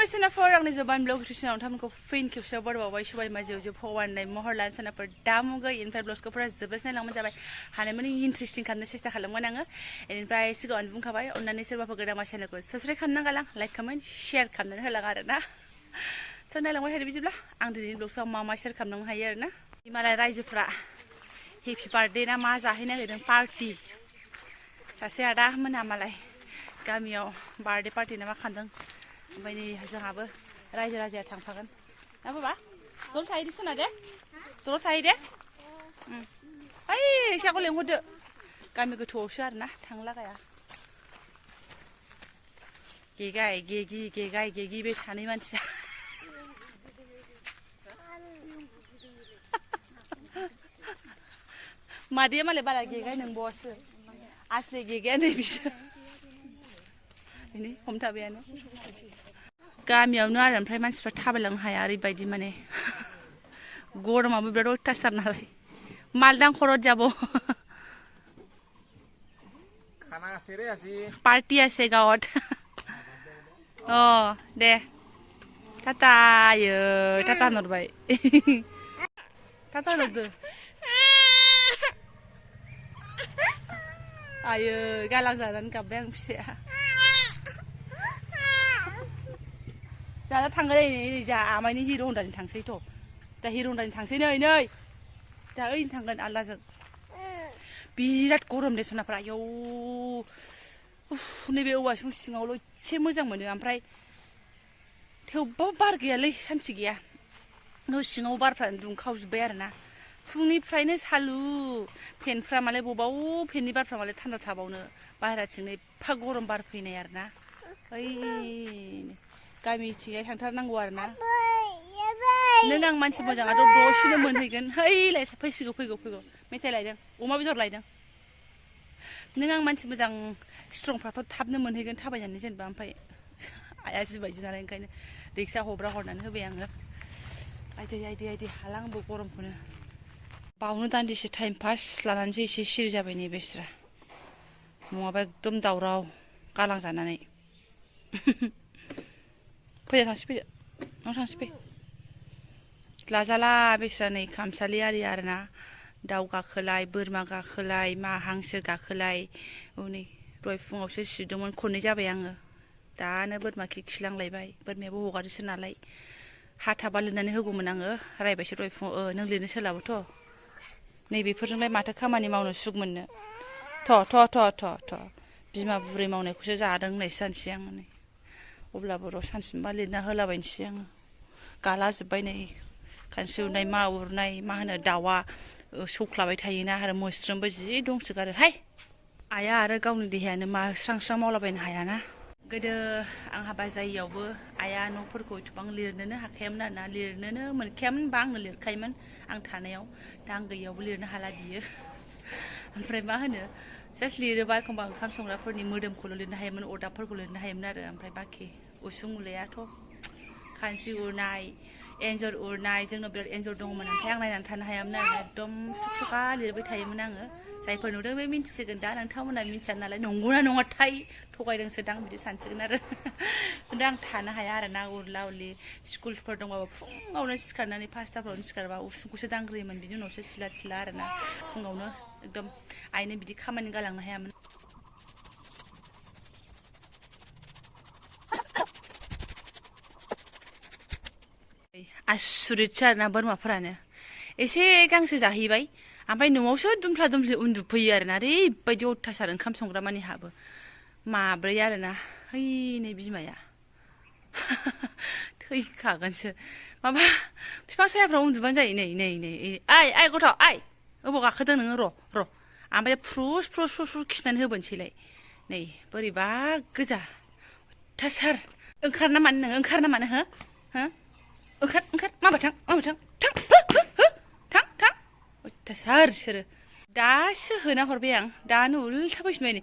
खुलुमबाय सोनाफोर आंनि Jobanivlog traditional नोंथांमोनखौ फिन खेबसेयाव बरबावबाय सबाय माजेव जे फवाननाय महर लानो सोनाफोर दा मुगै इनिफ्राय ब्लगखौ फुरा जोबजासिम नायलांबानो जाबाय हानायमानि इन्ट्रेस्टिं खालामनो सेस्था खालामगोन आङो इनिफ्राय सिगाङावनो बुंखाबाय अन्नानै सोरबाफोर गोदान मा चेनेलखौ साबस्क्राइब खालामना गालां लाइक कमेन्ट शेयार खालामनानै होलां आरोना स' नायलांबाय थादो बिदिब्ला आं दिनैनि ब्लगआव मा शेयार खालामनो हायो आरोना हिमालय रायजोफ्रा हेपि बार्थडे ना मा जाहैनो नागिरदों पार्टि सासे आदा मोना मालाय गामियाव बार्थडे पार्टि ना मा खालामदों ओमफ्राय नै जोंहाबो रायजो राजाया थांफागोन ना बाबा दल थाहैदो सोना दे दल थाहैदे ओइ इसाखौ लेंहरदो गामि गोथौआवसो आरोना थांनो लागाया गेगाय गेगि बे सानै मानसिया मादैया मालाय बारा गेगाय नंबावासो आसलि गेगाया नै बिसोर ini हमथाबायानो गामियावनो आरो ओमफ्राय मानसिफ्रा थाबायलांनो हाया ओरैबायदि माने गरमाबो बिराद अयथासार नालाय मालदां खरत যাব खाना আছে रे আজি पार्टी আছে गावत अ दे टाटा आयो टाटा नरबाय टाटा नरदो आयो गालां जानानै गाबबाय आं फिसाया दाना थांगोन नै जा आमायनि हिर' हन्डाजों थांसैथ' दा हिर' हन्डाजों थांसै नै दा ओइनो थांगोन आलदाजों बिराद गरम दे सनाफ्रा आयौ नैबे औवासुं सिङावल' एसे मोजां मोनो ओमफ्राय थेवबो बार गैयालै सान्थि गैया न' सिङाव बारफ्रानो दुंखावजोब्बाय आरोना फुंनिफ्रायनो सालु फेनफ्रा मालाय बबाव फेननि बारफ्रा मालाय थान्दा थाबावनो बाहेराथिं एफा गरम बार फैनाय आरोना ओइ गामिथिंजाय थांथारनांगौ आरोना नों आं मानसि मोजाङाथ' दसेनो मोनहैगोन हैलाय फैगौ मेथाइ लायदों अमा बेदर लायदों नों आं मानसि मोजां स्ट्रंफ्राथ' थाबनो मोनहैगोन थाबायनानै जेनेबा ओमफ्राय आइया जिबायदि नालाय ओंखायनो रिक्सा हरनानै होबाय आङो आइदै हाला आंबो गरमखौनो बावनो दान्दिसे टाइम पास लानानैसो एसे सिरि जाबाय नै बेस्रा नङाबा एकदम दावराव गालां जानानै फैदो थांसै फैदो न'आव थांसै फै लाजाला बेस्रा नै खामसालि आरि आरोना दाउ गाखोलाय बोरमा गाखोलाय मा हांसो गाखोलाय नै दहाय फुङावसो सिबदोंमोन खननै जाबाय आङो दानो बोरमा खिलांलायबाय बोरमायाबो हगारोसो नालाय हाथाबा लिरनानै होगौमोन आङो रायबायसो दहाय फुङाव नों लिरनो सोलाबोथ' नैबेफोरजोंलाय माथो खामानि मावनो सुख मोननो थ' बिमा बुरै मावनायखौसो जादों होननायसो जानोसै आङो नै अब्लाबो र' सानसेबा लिरना होलाबायनोसै आङो गाला जोब्बाय नै खानस्रि उरनाय मा उरनाय मा होनो दाउआ सौख्लाबाय थायोना आरो मोस्रोमबो जि दंसोगारोहाय आइया आरो गावनि देहायानो मा स्रां मावलाबायनो हायाना गोदो आं हाबा जायैयावबो आइया न'फोरखौ एथबां लिरनोनो हाखायामोन आरोना लिरनोनो मोनखायामोन बा आंनो लिरखायोमोन आं थानायाव दा आं गैयियावबो लिरनो हाला बियो ओमफ्राय मा होनो जास्ट लिरोबा एखमबा ओंखाम संग्राफोरनि मोदोमखौल' लिरनो हायोमोन अरदाबफोरखौ लिरनो हायोमोन आरो ओमफ्राय बाखि उसुं उलायाथ' खानस्रि उरनाय एन्जर उरनाय जोंनाव बिराद एन्जर दङमोन ओमफ्राय आं नायनानै थानो हायामोन आरो एकदम सखा लिरबाय थायोमोन आङो जायफोर नुदों बे मिन्थिसिगोन दा नोंथांमोना मिन्थिया नालाय नंगौना नङाथाय थगायदोंसोदां बिदि सानसिगोन आरो दा आं थानो हाया आरोना उरला उरलि स्कुलफोर दंबाबो फुङावनो सिखारनानै 5टाफ्रावनो सिखारबा उसुंखौसो दांग्रोयोमोन बिनि उनावसो सिला थिला आरोना फुङावनो एकदम आइनो बिदि खामानि गालांनो हायामोन आसुरितसो आरोना बोरमाफोरानो एसे गांसो जाहैबाय ओमफ्राय न'आवसो दुमफ्ला उन्दुफैयो आरोना ओरैबायदि अयथासार ओंखाम संग्रा मानि हाबो माब्रै आरोना है नै बिमाया थैखागोनसो माबा बिफां सायाफ्राव उन्दुबानो जायो नै आइ गथ' आइ अबाव गाखोदों नोङो र' ओमफ्राय फ्रुस खिनानै होबोनोसैलाय नै बोरैबा गोजा अयथासार ओंखारना मानो हो ओंखार माबा थां अयथासार बिसोरो दासो होना हरबाय आं दानो उल्था फैफिनबाय नै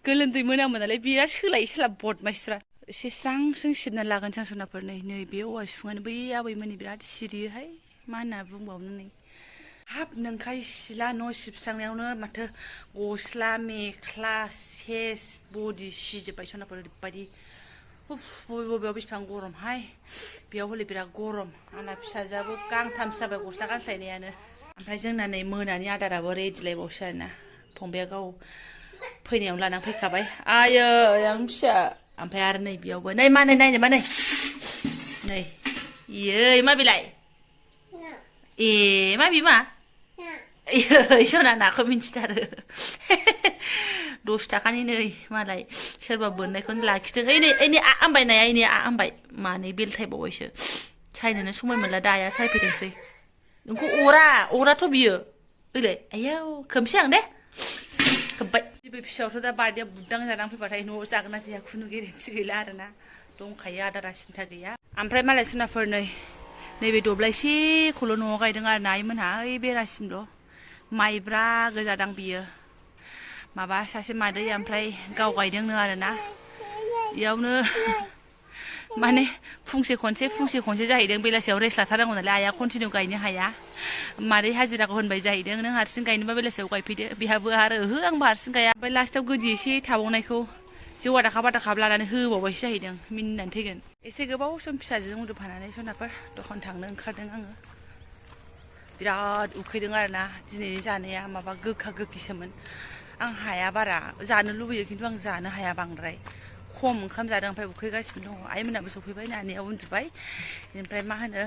गोलोमदै मोनामो नालाय बिराद सोलायो सोलाब बदमाइसफ्रा एसे स्रां सिबना लागोन सानसनाफोर नै बे औवा सुङानो बै आबैमोननि बिराद सिरियोहाय मा होनना बुंबावनो नै हाब नोंखाय सिला न' सिबस्रांनायावनो माथो गस्ला मेख्ला सेस बडि सिजोब्बाय सनाफोर ओरैबायदि उफ बबेयाव बेसेबां गरमहाय बेयाव हले बिराद गरम आंना फिसाजोआबो गांथामसो जाबाय गस्ला गानस्लायनायानो ओमफ्राय जोंना नै मोनानि आदाराबो रेडिलायबावसो आरोना फंबाया गाव फैनायावनो लानानै फैखाबाय आयै आं फिसा ओमफ्राय आरो नै बेयावबो नै मा नै नायनो मा नै नै इयै मा बेलाय ए मा बिमा इयै सना नाखौ मिन्थिथारो 10 थाखानि नै मालाय सोरबा बोननायखौनो लाखिदों ओइ नै आंबाय नाया ओइ नै आंबाय मानै बेलथायबावबायसो सायनोनो समाय मोनला दाया सायफैदोंसै नोंखौ अराथ' बियो ओइलाय आयाव खोमसै आं दे खोब्बाय बे फिसायावथ' दा बार्डेया बुदां जानानै फैबाथाय न'आव जागोन ना जाया खुनु गेरेन्थि गैला आरोना दंखायो आदारा सिन्था गैया ओमफ्राय मालाय सोनाफोर नैबे दब्लायसेखौल' न'आव गायदों आरोना आइमोनहा ओइ बेरासिमल' माइब्रा गोजादां बियो माबा सासे मादै ओमफ्राय गाव गायदोंनो आरोना इयावनो माने फुंसे खनसे जाहैदों बेलासियाव रेस्ट लाथारनांगौ नालाय आइया कन्टिनिउ गायनो हाया मादै हाजिराखौ होनबाय जाहैदों नों हारसिं गायनोबा बेलासियाव गायफैदो बेहाबो आरो ओहो आंबो हारसिं गाया ओमफ्राय लास्टाव गोदि एसे थाबावनायखौ जौआ दाखाब लानानै होबावबायसो जाहैदों मिनिनानै थैगोन एसे गोबाव सम फिसाजों उन्दुफानानै सनाफोर दखान थांनो ओंखारदों आङो बिराद उखैदों आरोना दिनैनि जानाया माबा गोखा गोखैसोमोन आं हाया बारा जानो लुबैयो खिन्थु आं जानो हाया बांद्राय खम ओंखाम जादों ओमफ्राय उखैगासिनो दङ आइमोनाबो सफैबाय नानिया उन्दुबाय ओमफ्राय मा होनो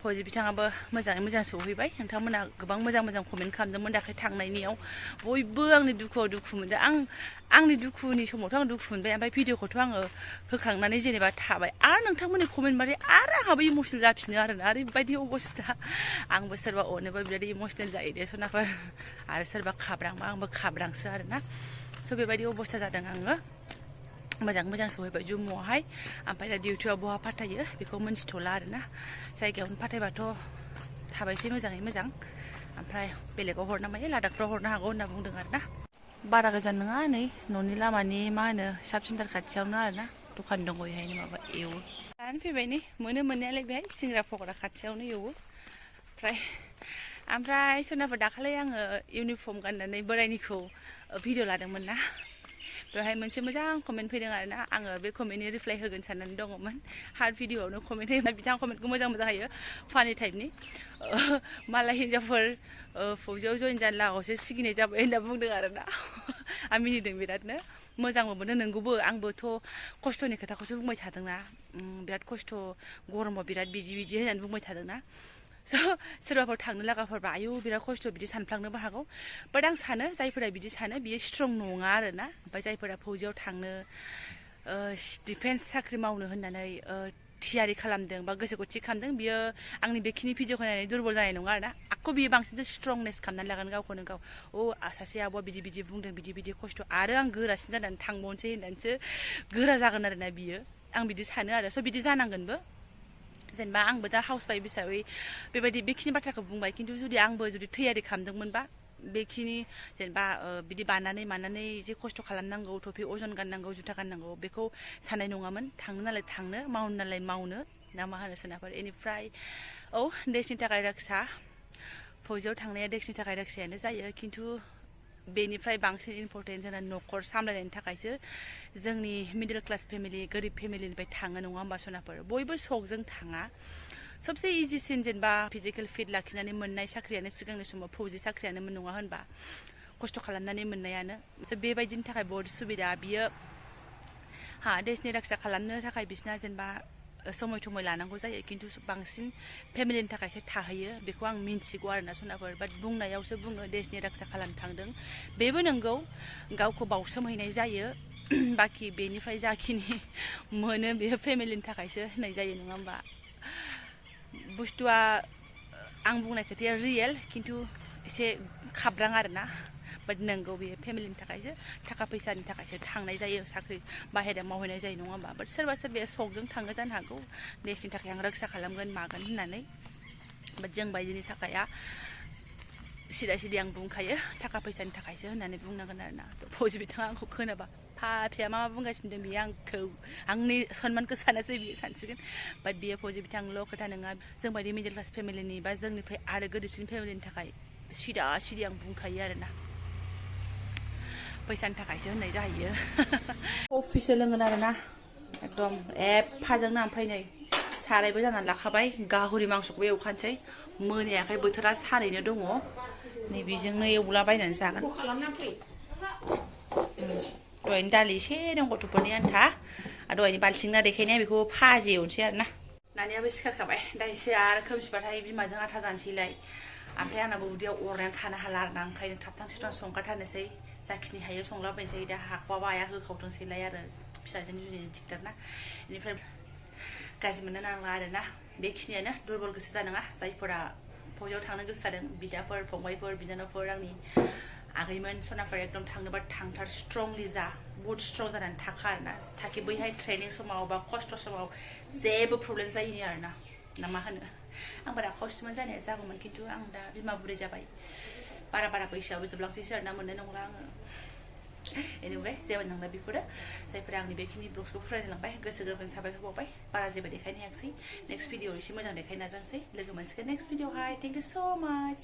फौजि बिथाङाबो मोजाङै मोजां सौहैबाय नोंथांमोना गोबां मोजां कमेन्ट खालामदोंमोन दाख्लै थांनायनियाव बयबो आंनि दुखुआव दुखु मोनदों आंनि दुखुनि समावथ' आं दुखु मोनबाय ओमफ्राय भिडिअखौथ' आङो होखांनानै जेनेबा थाबाय आरो नोंथांमोननि कमेन्ट बाथाय आरो आंहाबो इमसनेल जाफिनो आरोना ओरैबायदि अबस्था आंबो सोरबा अनोबा बिराद इमसनेल जायो दे सनाफोर आरो सोरबा खाब्रांबा आंबो खाब्रांसो आरोना स' बेबायदि अबस्था जादों आङो मोजां सहैबाय जुम्मुआवहाय ओमफ्राय दा डिउटियाव बहा फाथायो बेखौ मिन्थिथ'ला आरोना जायगायावनो फाथायबाथ' थाबायसै मोजाङै मोजां ओमफ्राय बेलेगाव हरनो मायो लादाखफ्राव हरनो हागौ होनना बुंदों आरोना बारा गोजान नङा नै न'नि लामानि मा होनो साब सेन्टार खाथियावनो आरोना दखान दङ बेहायनो माबा एवो लानानै फैबाय नै मोननायालाय बेहाय सिंग्रा पकरा खाथियावनो एवो ओमफ्राय सोरनाफोर दाखालै आङो इउनिफर्म गाननानै बोरायनिखौ भिडिअ लादोंमोन ना बेवहाय मोनसे मोजां कमेन्ट फैदों आरोना आङो बे कमेन्टनि रिप्लाइ होगोन साननानै दङमोन हार्ड भिडिअआवनो कमेन्ट होयोमोन बिथाङा कमेन्टखौ मोजां होयो फानि टाइपनि मालाय हिन्जावफोर फौजियाव जइन जानो लागावसो सिगिनाय जाबाय होनना बुंदों आरोना आं मिनिदों बिरादनो मोजांबो मोनो नोंगौबो आंबोथ' खस्थ'नि खोथाखौसो बुंबाय थादोंना बिराद खस्थ' गरमाव बिराद बिदि होननानै बुंबाय थादोंना स' सोरबाफोर थांनो लागाफोरबा आयु बिराद खस्थ' बिदि सानफ्लांनोबो हागौ बाट आं सानो जायफोरा बिदि सानो बियो स्ट्रं नङा आरोना ओमफ्राय जायफोरा फौजियाव थांनो डिफेन्स साख्रि मावनो होननानै थियारि खालामदों बा गोसोखौ थि खालामदों बियो आंनि बेखिनि भिडिअखौ नायनानै दुरबल जानाय नङा आरोना आखौ बियो बांसिनसो स्ट्रंनेस खालामनानै लागोन गावखौनो गाव सासे आब'आ बिदि बुंदों बिदि खस्थ' आरो आं गोरासिन जानानै थांबावनोसै होननानैसो गोरा जागोन आरोना बियो आं बिदि सानो आरो स' बिदि जानांगोनबो जेनेबा आंबो दा हाउस वाइफ हिसाबै बेखिनि बाथ्राखौ बुंबाय खिन्थु आंबो जुदि थैयारि खालामदोंमोनबा बेखिनि जेनेबा बिदि बानानै मानानै जे खस्थ' खालामनांगौ टफि अजन गाननांगौ जुथा गाननांगौ बेखौ साननाय नङामोन थांनो नालाय थांनो मावनो नालाय मावनो ना मा होनो सोरनाफोर बेनिफ्राय देशनि थाखाय रक्षा फौजियाव थांनाया देशनि थाखाय रक्षायानो जायो खिन्थु बेनिफ्राय बांसिन इम्परटेन्ट जोंना न'खर सामलायनायनि थाखायसो जोंनि मिडल क्लास फेमिलि गोरिब फेमिलिनिफ्राय थाङो नङा होमबा सनाफोर बयबो सकजों थाङा सबसे इजिसिन जेनेबा फिजिकेल फिट लाखिनानै मोननाय साख्रियानो सिगांनि समाव फौजि साख्रियानोमोन नङा होनबा खस्थ' खालामनानै मोननायानो बेबायदिनि थाखाय बहुत सुबिदा बियो देशनि रक्षा खालामनो थाखाय बिसिना जेनेबा समय थमय लानांगौ जायो खिन्थु बांसिन फेमिलिनि थाखायसो थाहैयो बेखौ आं मिन्थिगौ आरोना सनाफोर बाट बुंनायावसो बुङो देशनि रक्षा खालामनो थांदों बेबो नंगौ गावखौ बावसोमहैनाय जायो बाखि बेनिफ्राय जाखिनि मोनो बेयो फेमिलिनि थाखायसो होनाय जायो नङा होमबा बुस्थुआ आं बुंनाय खोथाया रियेल खिन्थु एसे खाब्रां आरोना बाट नंगौ बेयो फेमिलिनि थाखायसो थाखा फैसानि थाखायसो थांनाय जायो साख्रि बाहेरायाव मावहैनाय जायो नङा होमबा बाट सोरबाया सकजों थाङो जानो हागौ देशनि थाखाय आं रक्षा खालामगोन मागोन होननानै बाट जों बायदिनि थाखाया सिदा आं बुंखायो थाखा फैसानि थाखायसो होननानै बुंनांगोन आरोना फौजि बिथाङा आंखौ खोनाबा फिसाया मा बुंगासिनो दं बियो आंखौ आंनि सनमान गोसानोसै बियो सानसिगोन बाट बियो फौजि बिथांल' खोथा नङा जों बायदि मिडिल क्लास फेमिलिनि बा जोंनिफ्राय आरो गोरिबसिन फेमिलिनि थाखाय सिदा सिदि आं बुंखायो आरोना फैसानि थाखायसो होननाय जाहैयो कफिसो लोंगोन आरोना एकदम एफाजोंनो ओमफ्राय नै सारायबो जानानै लाखाबाय गाहरि मांसखौबो एवखानोसै मोनायाखै बोथोरा सानैनो दङ नै बेजोंनो एवलाबायनानै जागोन दहायनि दालि एसे दं गथ'फोरनि आन्था दहायनि बाल्थिंना देखायनाया बेखौ भाजि एवनोसै आरोना नानियाबो सिखारखाबाय दा एसे आरो खोमसिबाथाय बिमाजों आथा जानोसैलाय ओमफ्राय आंनाबो उदैयाव अरनानै थानो हाला आरोना ओंखायनो थाबथां सिबथां संखाथारनोसै जाखिनि हायो संलाबायनोसै दा हाख'वाबा आइया होखावथोंसैलाय आरो फिसाजों जुजिनो दिगदार ना बेनिफ्राय गाज्रि मोननो नांला आरोना बेखिनियानो दुरबल गोसो जानाङा जायफोरा फौजियाव थांनो गोसो जादों बिदाफोर फंबायफोर बिनानावफोर आंनि आगैमोन सनाफोर एकदम थांनोबा थांथार स्ट्रंलि जा बहुद स्ट्रं जानानै थाखा आरोना थाखि बैहाय ट्रेनिं समाव बा खस्थ' समाव जेबो प्रब्लेम जायिनि आरोना ना मा होनो आं बारा खस्थ'मोन जानाया जागौमोन खिन्थु आं दा बिमा बुरै जाबाय बारा बैसोआवबो जोबलांसैसो आरोना मोननाय नंला आङो एनिवे जेबो नंला बेफोरो जायफोरा आंनि बेखिनि ब्लग्सखौ फरायलांबाय गोसो गोरबोजों साबायखर बावबाय बारा जेबो देखायनो हायाखिसै नेक्स्ट भिडिअ एसे मोजां देखायनो नाजानोसै लोगो मोनसिगोन नेक्स्ट भिडिअहाय थेंक इउ स' माच